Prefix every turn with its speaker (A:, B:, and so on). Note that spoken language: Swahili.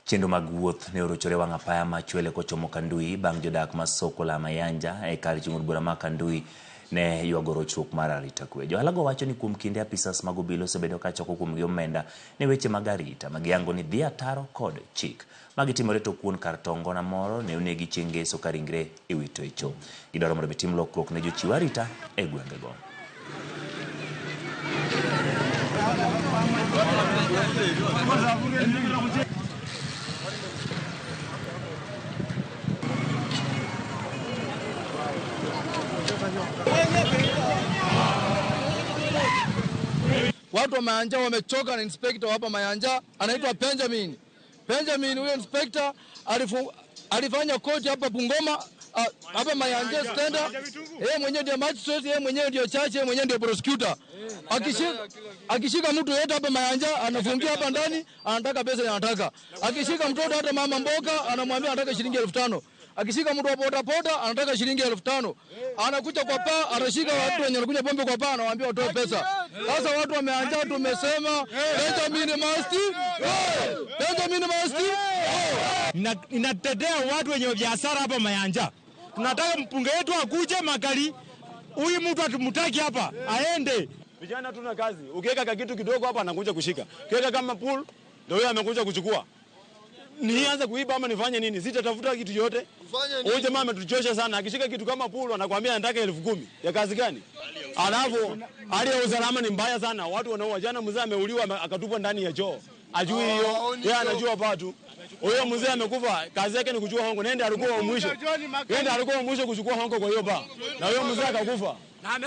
A: Chenro mag wuoth ne orochore wang' apaya ma Chwele kochomo Kandui bang' jodak ma Soko la Mayanja e kar chung' od bura ma Kandui ne ywago rochruok mar arita kwe. Johalago wacho ni kuom kinde apisas mag obila osebedo ka choko kuomgi omenda ne weche mag arita ma giyango ni dhi ataro kod chik. Magi timore tok wuon kar to ngona moro ne onegi chieng' ngeso ka ringre iwito e cho. Gidwaro mondo mi tim lokruok ne jochiw arita e gwengego.
B: Watu wa Mayanja wamechoka na inspector hapa Mayanja anaitwa Benjamin. Benjamin huyo inspector alifanya koti hapa Bungoma, hapa Mayanja stand. Yeye mwenyewe ndio magistrate, yeye mwenyewe ndio judge, yeye mwenyewe ndio prosecutor. Akishika mtu yeyote hapa Mayanja anafungia hapa ndani, anataka pesa anataka. Akishika mtoto hata mama mboga anamwambia anataka shilingi 5,000. Akishika mtu wa boda boda anataka shilingi 5,000. Anakuja kwa paa, anashika watu wenye wanakunywa pombe kwa paa, anawaambia watoe pesa. Sasa watu wameanza, tumesema Benjamin must go. Benjamin must go.
C: Inatetea watu wenye biashara hapa Mayanja. Tunataka mpunge wetu akuje makali. Huyu mtu atumtaki hapa, aende.
D: Vijana tuna kazi. Ukiweka kitu kidogo hapa anakuja kushika. Ukiweka kama pool ndio yeye amekuja kuchukua. Nianze kuiba ama nifanye nini? Sitatafuta kitu yote. Huyu jamaa ametuchosha sana. Akishika kitu kama pool anakuambia anataka 10,000. Ya kazi gani? Alafu hali ya usalama ni mbaya sana. Watu wanaua. Jana mzee ameuliwa akatupwa ndani ya choo. Ajui hiyo. Yeye anajua patu. Huyo mzee amekufa, kazi yake ni kuchukua hongo. Nenda alikuwa mwisho. Nenda alikuwa mwisho kuchukua hongo kwa hiyo ba. Na huyo mzee akakufa.